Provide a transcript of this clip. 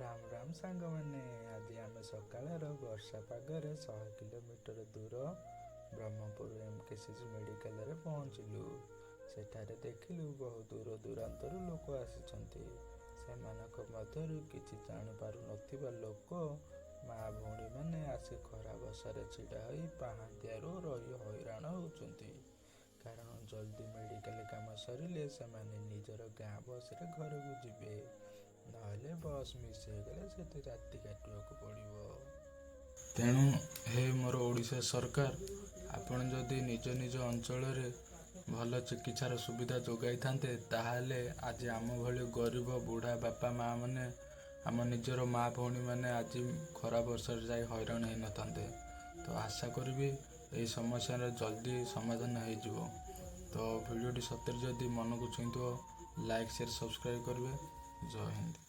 ରାମ ରାମ ସାଙ୍ଗମାନେ, ଆଜି ଆମେ ସକାଳର ବର୍ଷା ପାଗରେ 100 କିଲୋମିଟର ଦୂର ବ୍ରହ୍ମପୁର ଏମକେସିଜି ମେଡ଼ିକାଲରେ ପହଞ୍ଚିଲୁ। ସେଠାରେ ଦେଖିଲୁ, ବହୁ ଦୂର ଦୂରାନ୍ତରୁ ଲୋକ ଆସିଛନ୍ତି। ସେମାନଙ୍କ ମଧ୍ୟରୁ କିଛି ଜାଣିପାରୁନଥିବା ଲୋକ, ମା ଭଉଣୀମାନେ ଆସି ଖରା ବର୍ଷାରେ ଛିଡ଼ା ହୋଇ ପାହାନ୍ତିଆରୁ ରହି ହଇରାଣ ହେଉଛନ୍ତି। କାରଣ ଜଲ୍ଦି ମେଡ଼ିକାଲ କାମ ସରିଲେ ସେମାନେ ନିଜର ଗାଁ ବସ୍ରେ ଘରକୁ ଯିବେ, ନହେଲେ ବସ୍ ମିସ୍ ହେଇଗଲେ ସେଠି ରାତି କାଟିବାକୁ ପଡ଼ିବ। ତେଣୁ ହେ ମୋର ଓଡ଼ିଶା ସରକାର, ଆପଣ ଯଦି ନିଜ ନିଜ ଅଞ୍ଚଳରେ ଭଲ ଚିକିତ୍ସାର ସୁବିଧା ଯୋଗାଇଥାନ୍ତେ, ତାହେଲେ ଆଜି ଆମ ଭଳି ଗରିବ ବୁଢ଼ା ବାପା ମାଆମାନେ, ଆମ ନିଜର ମା ଭଉଣୀମାନେ ଆଜି ଖରା ବର୍ଷାରେ ଯାଇ ହଇରାଣ ହେଇନଥାନ୍ତେ। ତ ଆଶା କରିବି, ଏହି ସମସ୍ୟାର ଜଲ୍ଦି ସମାଧାନ ହେଇଯିବ। ତ ଭିଡ଼ିଓଟି ସତରେ ଯଦି ମନକୁ ଛୁଇଁଥିବ, ଲାଇକ୍, ସେୟାର, ସବସ୍କ୍ରାଇବ୍ କରିବେ। ଜୟ ହିନ୍ଦ।